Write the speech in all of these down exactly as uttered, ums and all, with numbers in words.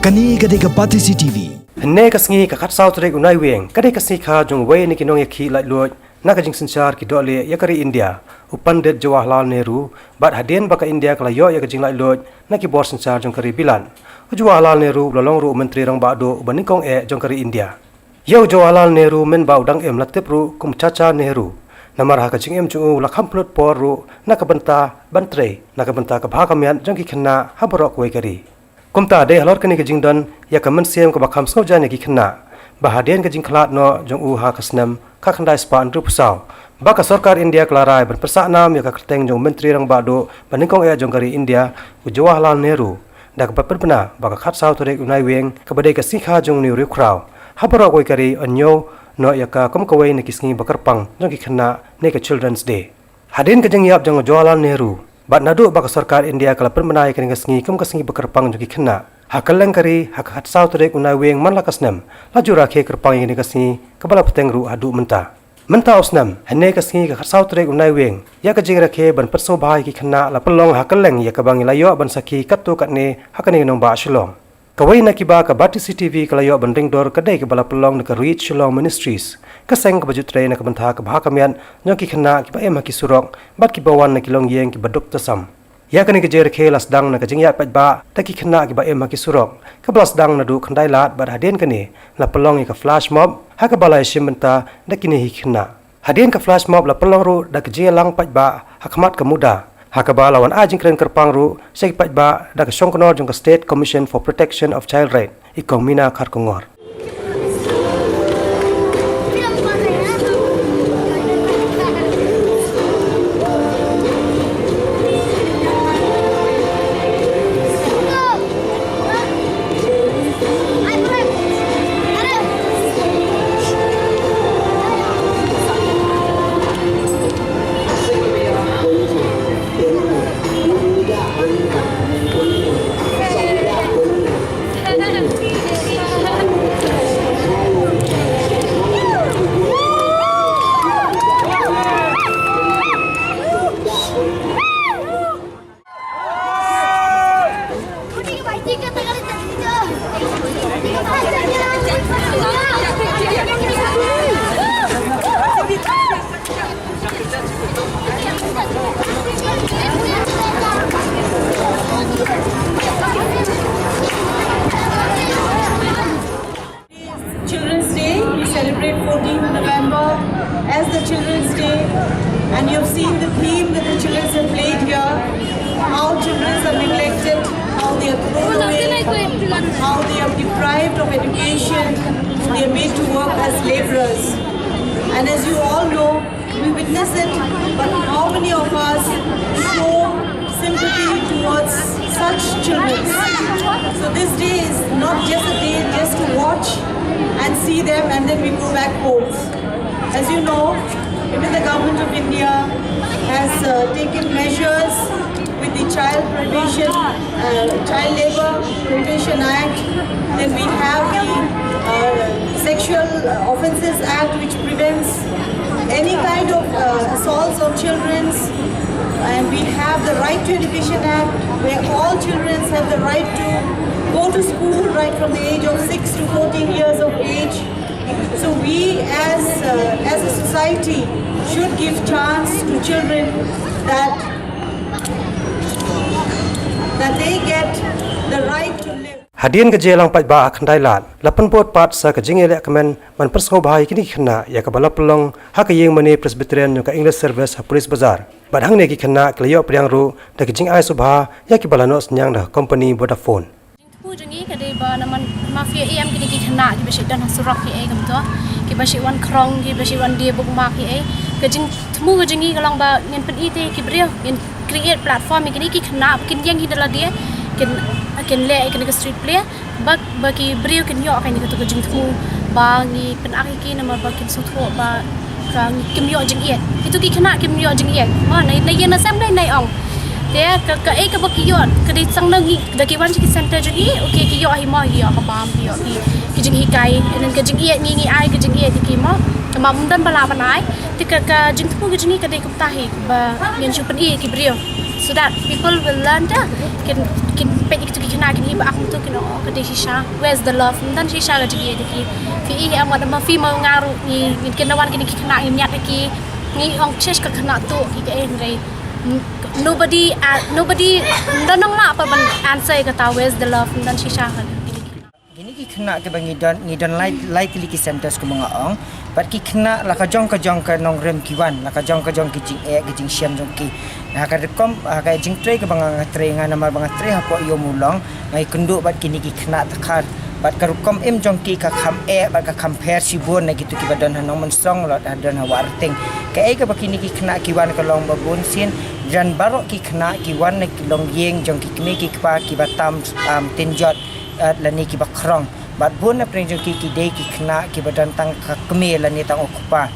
Kane ka dei ka Batesi T V. Hynne ka sngi ka khatsaw tarik u Naiwieng ka dei ka sngi kha jong uwei na ki nongïakhih laitluid na ka jingsynshar ki dohlieh ïa ka ri India, u Pandit Jawaharlal Nehru, bad hadien ba ka India ka la ïoh ïa ka jinglaitluid na ki bor synshar jong ka ri Bilat, u Jawaharlal Nehru u la long ruh u Myntri Rangbah Duh uba nyngkong eh jong ka ri India. Ïa u Jawaharlal Nehru, mynba u dang im la tip ruh kum Chacha Nehru, namar ha ka jingim jong u la kham pynlut por ruh na ka bynta ban trei na ka bynta ka bha ka miat jong ki khynnah ha baroh kawei ka ri. Kumta dei halor kane ka jingdon ïa ka mynsiem kaba kham sngewjan ïa ki khynnah, ba hadien ka jingkhlad noh jong u ha ka snem khatkhyndai spah hynriewphew saw, ba ka sorkar India ka la rai ban pynsah nam ïa ka kyrteng jong u Myntri Rangbah Duh ba nyngkong eh jong ka ri India, u Jawaharlal Nehru, da kaba pynbna ba ka khatsaw tarik u Naiwieng kaba dei ka sngi kha jong une u riewkhraw ha baroh kawei ka ri yn ñiew noh ïa ka kum kawei na ki sngi ba kyrpang jong ki khynnah ne ka Children's Day. Hadien ka jingïap jong u Jawaharlal Nehru, bad naduh ba ka sorkar India ka la pynbna ïa kane ka sngi kum ka sngi ba kyrpang jong ki khynnah, ha kylleng ka ri ha ka khatsaw tarik u Naiwieng man la ka snem la ju rakhe kyrpang ïa kane ka sngi, kaba la bteng ruh haduh mynta. Mynta u snem, hynne ka sngi ka khatsaw tarik u Naiwieng, ïa ka jingrakhe ban pynsngewbha ïa ki khynnah la pynlong ha kylleng ïa kaba ngi la ïoh ban sakhi katto katne ha kane ka nongbah Shillong. Kawei na kiba ka Batesi T V ka la ïoh ban ring dur ka dei kaba la pynlong da ka Reach Shillong Ministries, ka seng kaba ju trei na ka bynta ka bha ka miat jong ki khynnah kiba im ha ki surok bad kiba wan na ki longïing kiba duk tasam. Ïa kane ka jingrakhe la sdang na ka jingïaid paidbah da ki khynnah kiba im ha ki surok, kaba la sdang naduh khyndai lad, bad hadien kane la pynlong ïa ka flash mob ha kaba la ïashim bynta da kine hi ki khynnah. Hadien ka flash mob la pynlong ruh da ka jingïalang paidbah ha khmat ka MUDA, ha kaba la wan ai jingkren kyrpang ruh sha ki paidbah da ka shongknor jong ka State Commission for Protection of Child Right, i Kong Meena Kharkongor. Children's Day. We celebrate fourteenth November as the Children's Day, and you have seen the theme that the children have played here, how children are neglected, how they are thrown away, how they are deprived of education, they are made to work as laborers. And as you all know, we witness it, but how many of us show sympathy towards such children? So this day is not just a day just to watch and see them and then we go back home. As you know, even the Government of India has uh, taken measures with the Child Prohibition, uh, Child Labour Prohibition Act. Then we have the uh, Sexual Offences Act, which prevents any kind of uh, assaults on children. And we have the Right to Education Act, where all children have the right to go to school right from the age of six to fourteen years of age. So we, as uh, as a society, should give chance to children that that they get the right to live. Hadien ka jingïalang paidbah ha khyndai lad, la pynbud pat sa ka jingïalehkmen ban pynsngewbha ïa kine ki khynnah, ïa kaba la pynlong ha ka ïingmane Presbyterian jong ka English Service ha Police Bazar. Bad hangne ki khynnah ki la ïoh pdiang ruh da ka jingai sngewbha ïa kiba la noh synñiang da ka company Vodafone. Jingthmu jong ngi ka dei ba namar mafia em kine ki khynnah kiba shu don ha surok kiei kumto, kiba shu wan khrong, kiba shu wan die bookmark kiei. Ka jingthmu ka jong ngi ka long ba ngin pyni te ki briew, ngin create platform ïa kine ki khynnah ba kin ïeng hi da lade, kin kin leh ïa kine ki street play, ba ba ki briew kin ïoh kane kato ka jingthmu ba ngi pynakhi ki namar ba kin sngewthuh ba ka kim ïoh jingïeit. Kito ki khynnah kim ïoh jingïeit. Ma na na ïa na sem dei na ong. Te ka ka ei kaba ki ïoh ka dei tang na ngi da ki wan ki center jong ngi. Okay, ki ïoh hi ma, ki ïoh ka bam, ki ïoh ki ki jinghikai. And then ka jingïeit ngi ngi ai ka jingïeit ki ma. Ka ma mdan ba la ban ai. Te ka ka jingthmu ka jong ngi ka dei kumta hi ba ngin shu pyni ki briew. So that people will learn, da kin kin peit ïa kitu ki khynnah kin ïa ba ak tu kin ong ka dei shisha. Where's the love? Ym don shisha ka jingïeit ïa ki. Phi i em wat ma phi ma nga ruh ngi ngin kin da wan kine ki khynnah ngin ïap ïa ki. Ngi ong chesh ka khynnah tu ki ka en rei. Nobody uh, nobody ym don nong lah pat ban answer ïa kata where's the love. Ym don shisha ka. Kine ki khynnah kiba ngi don, ngi don lai lai tylli ki centres kumba nga ong. Bad ki khynnah la ka jong ka jong ka nongrim ki wan, la ka jong ka jong ki jingeh ki jingshem jong ki. Ha ka rukom, ha ka jingtrei kaba nga nga trei nga namar ba nga trei hapoh Ïew Mulong, nga ïakynduh bad kine ki khynnah dkhar. Bad ka rukom im jong ki ka kham eh bad ka kham pher shibun na kitu kiba don ha Nongmynsong lane ha don ha Wahrteng. Kaei kaba kine ki khynnah ki wan ka long ba bun sien, jan baroh ki khynnah ki wan na ki longïing jong ki kmie ki kpa kiba tam, um, tynjot, eh, lane kiba khrong. Bad bun na pdeng jong ki ki dei ki khynnah kiba don tang ka kmie lane tang u kpa.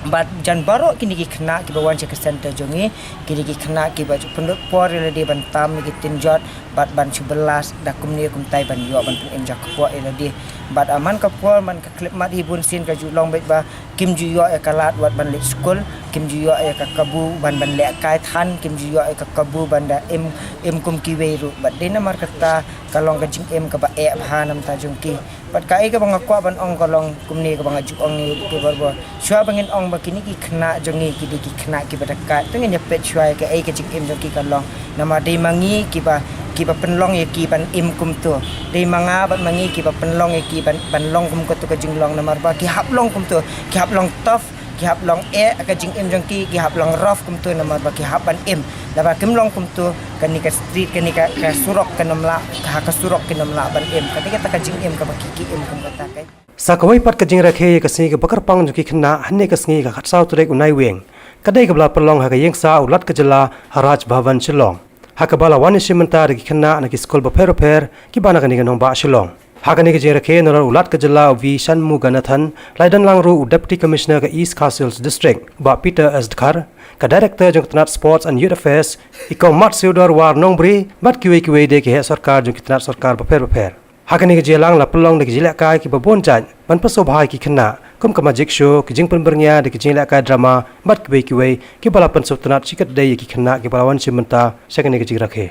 Bad jan baroh kine ki khynnah kiba wan sha ka centre jong ngi, ki dei ki khynnah kiba ju pynlut por ïa lade ban tam ïa ki tynjot bad ban shu bylla da kumne kumtai ban ïoh ban pynim ja ka por ïa lade. Bad, ah, man ka por man ka khyllipmat hi bun sien ka ju long beit ba kim ju ïoh ïa ka lad wat ban leit skul, kim ju ïoh ïa ka kabu ban ban lehkai than, kim ju ïoh ïa ka kabu ban da im, im kum kiwei ruh. Bad dei namar kata ka long ka jingim kaba eh bha na bynta jong ki. Bad kaei kaba nga kwah ban ong ka long kumne kaba nga ju ong ïa ki barabor. Shuwa ba ngin ong ba kine ki khynnah jong ngi ki dei ki khynnah kiba da kait, to ngin ïa peit shuwa ïa kaei ka jingim jong ki ka long. Namar dei ma ngi kiba, kiba pynlong ïa ki ban im kumto. Dei ma nga bad ma ngi kiba pynlong ïa ki ban, ban long kum kato ka jinglong namar ba ki hap long kumto. Ki hap long tough, ki hap long eh ha ka jingim jong ki, ki hap long rough kumto namar ba ki hap ban im. Lada kim long kumto, kane ka street, kane ka, ka surok kan ym lah, ha ka surok kin ym lah ban im. Ka dei kata ka jingim kaba ki, ki im kum kata ka. Sa kawei pat ka jingrakhe ïa ka sngi kaba kyrpang jong ki khynnah, hynne ka sngi ka khatsaw tarik u Naiwieng, ka dei kaba la pynlong ha ka ïingsah u Lat ka jylla ha Raj Bhavan Shillong, ha kaba la wan ïashim bynta da ki khynnah na ki skul bapher bapher kiba na kane ka nongbah Shillong. Ha kane ka jingrakhe nalor u Lat ka jylla u V Shanmuganathan, la ïadon lang ruh u Deputy Commissioner ka East Khasi Hills District, Bah Peter S Dkhar, ka Director jong ka tnat Sports and Youth Affairs, i Kong Matsiewdor War Nongbri, bad kiwei kiwei de ki heh sorkar jong ki tnat sorkar bapher bapher. Ha kane ka jingïalang la pynlong da ki jinglehkai kiba bun jait ban pynsngewbha ïa ki khynnah, kum ka magic show, ki jingpynbyrngia da ki jinglehkai drama, bad kiwei kiwei kiba la pynsngewtynnat shikatdei ïa ki khynnah kiba la wan shim bynta sha kane ka jingrakhe.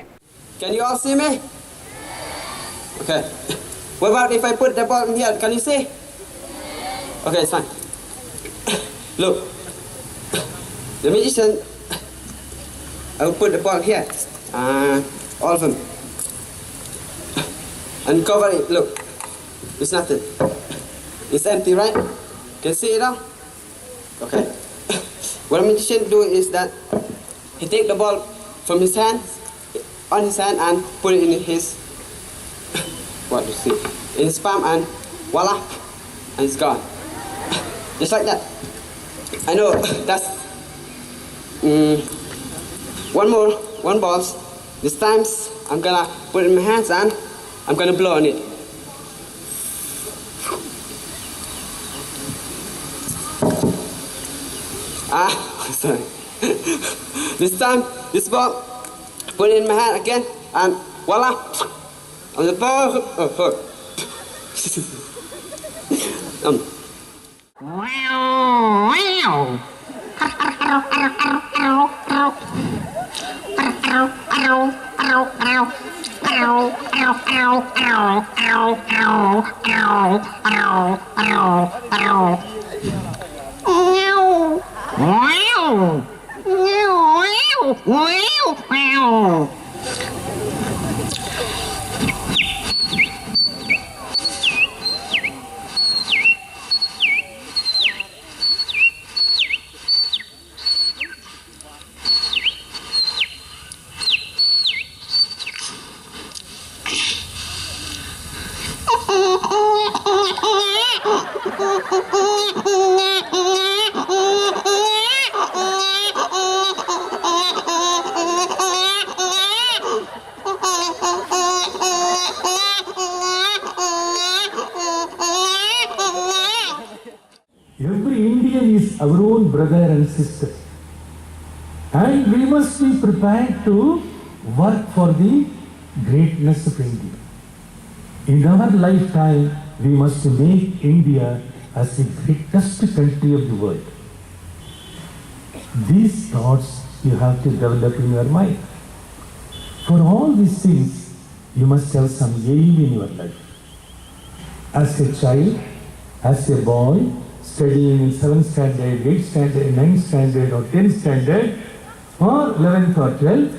Can you all see me? Okay. What about if I put the ball in here? Can you see? Okay, it's fine. Look. The magician, I will put the ball here. Uh, all of them. And cover it. Look. It's nothing. It's empty, right? Can see it all? Okay. What a magician do is that he take the ball from his hand, on his hand, and put it in his, what do you see? In his palm, and voila, and it's gone. Just like that. I know that's, mm, one more, one balls. This time I'm gonna put it in my hands and I'm gonna blow on it. Ah, sorry. This time, this ball, put it in my hand again, and voila! On the ball. Oh, sorry. Um. Every Indian is our own brother and sister. And we must be prepared to work for the greatness of India. In our lifetime, we must make India as the greatest country of the world. These thoughts you have to develop in your mind. For all these things, you must have some aim in your life. As a child, as a boy, studying in seventh standard, eighth standard, ninth standard, or tenth standard, or eleventh or twelfth,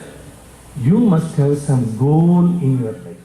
you must have some goal in your life.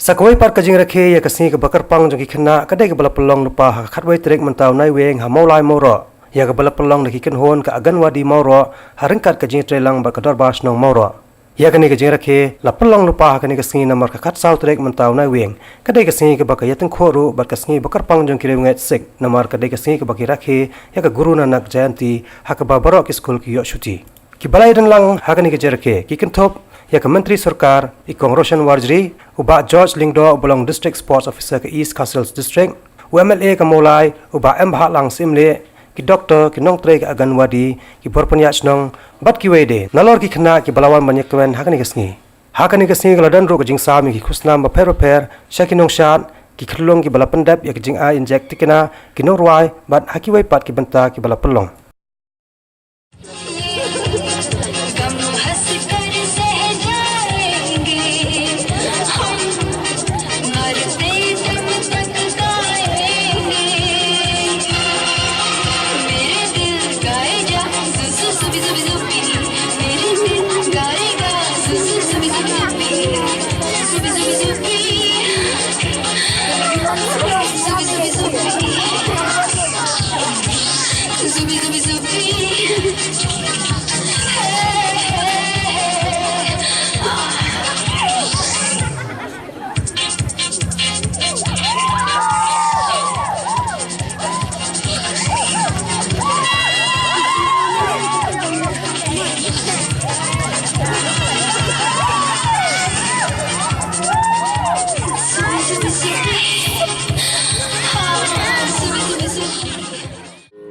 Sa kawei pat ka jingrakhe ïa ka sngi kaba kyrpang jong ki khynnah ka dei kaba la pynlong lypa ha ka khatwei tarik mynta u Naiwieng ha Mawlai Mawroh, ïa kaba la pynlong da ki kynhun ka Anganwadi Mawroh ha ryngkat ka jingïatreilang bad ka Dorbar Shnong Mawroh. Ïa kane ka jingrakhe la pynlong lypa ha kane ka sngi namar ka khatsaw tarik mynta u Naiwieng ka dei ka sngi kaba ka ïatyngkhuh ruh bad ka sngi ba kyrpang jong ki riewngeit Sikh namar ka dei ka sngi kaba ki rakhe ïa ka Guru Nanak Jayanti ha kaba baroh ki skul ki ïoh shuti. Kiba la ïadon lang ha kane ka jingrakhe ki kynthup ïa ka Myntri Sorkar i Kong Roshan Warjri, u Bah George Lyngdoh uba long District Sports Officer ka East Khasi Hills District, u M L A ka Mawlai u Bah M Bhalang Syiemlieh, ki doktor, ki nongtrei ka Anganwadi, ki bor pynïaid shnong bad kiwei de nalor ki khynnah kiba la wan ban ïakmen ha kane ka sngi. Ha kane ka sngi ka la don ruh ka jingsam ïa ki khusnam bapher bapher sha ki nongshad, ki khyllung kiba la pyndep ïa ka jingai injek thikna, ki nongrwai bad ha kiwei pat ki bynta kiba la pynlong.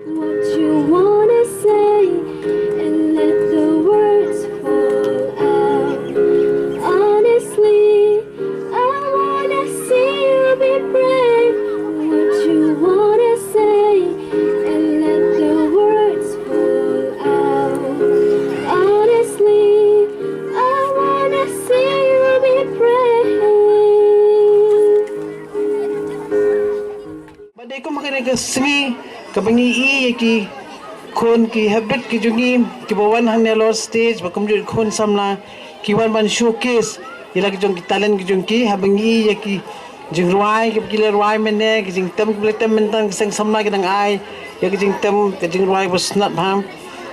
What you wanna say and let the words fall out. Honestly, I wanna see you be brave. What you wanna say and let the words fall out. Honestly, I wanna see you be brave. Ba dei kum ha kane ka sngi kaba ngi ïohi ïa ki khun ki hapdeng ki jong ngi kiba wan hangne Lord's Stage, ba kumjuh ki khun samla ki wan ban showcase ïa la ki jong ki talent ki jong ki, haba ngi ïohi ïa ki jingrwai kiba ki la rwai mynne, ki jingtem kiba la tem mynta, ki seng samla ki dang ai ïa ki jingtem, ki jingrwai ba sngewtynnat bha.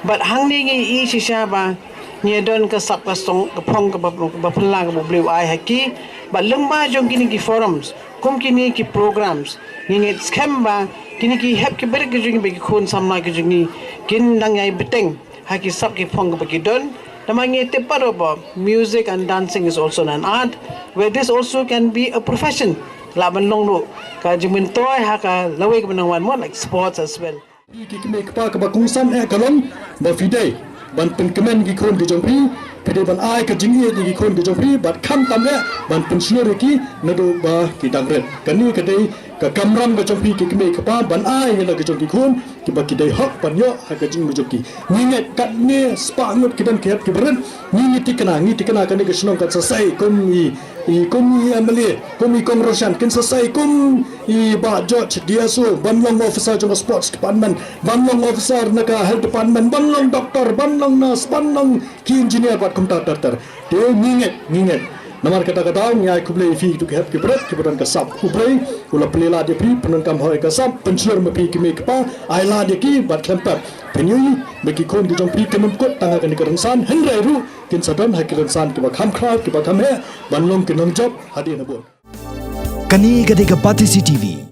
Bad hangne ngi ïohi shisha ba ngi don ka sap ka song ka phong kaba, kaba phylla kaba U Blei u ai ha ki. Bad lyngba jong kine ki forums, kum kine ki programs, ngi ngeit skhem ba kine ki hep ki barit ki jong ngi, ba ki khun samla ki jong ngi kin nang ïai bteng ha ki sap ki phong ba ki don. Namar ngi tip pat ruh ba music and dancing is also an art, where this also can be a profession. Lah ban long ruh ka jingmyntoi ha ka lawei kaba nang wan mo, like sports as well. Ki kmie kpa, kaba kongsan eh ka long ba phi dei ban pynkmen ki khun ki jong phi, phi dei ban ai ka jingïeit ïa ki khun ki jong phi bad khamtam eh ban pynshlur ïa ki naduh ba ki dang rit. Kane ka dei ka kamram ka jong phi ki kmie kpa, ban ai ïa la ki jong ki khun kiba ki dei hok ban ïoh ha ka jingim jong ki. Ngi ngeit katne spah ngut ki don ki hep ki barit, ngi, ngi thikna, ngi thikna kane ka shnong kan sa sei kum i, i kum i M L A, kum i Kong Roshan, kin sa sei kum i Bah George, D S O, ban long officer jong ka sports department, ban long officer na ka health department, ban long doctor, ban long nurse, ban long ki engineer bad kumta ter ter. Te ngi ngeit, ngi ngeit. Namar kata ka daw ngi ai khublei ïa phi to ki hep ki barit kiba don ka sap. U Blei u la pynlait ïa phi, pyndonkam hok ïa ka sap, pynshlur ma phi ki kmie ki kpa, ai lad ïa ki bad khlem pep. Phin ïohi ba ki khun ki jong phi kin ym kut tang ha kane ka rynsan, hynrei ruh kin sa don ha ki rynsan kiba kham khraw, kiba kham heh, ban long ki nongjop hadien habud. Kane ka dei ka Batesi T V.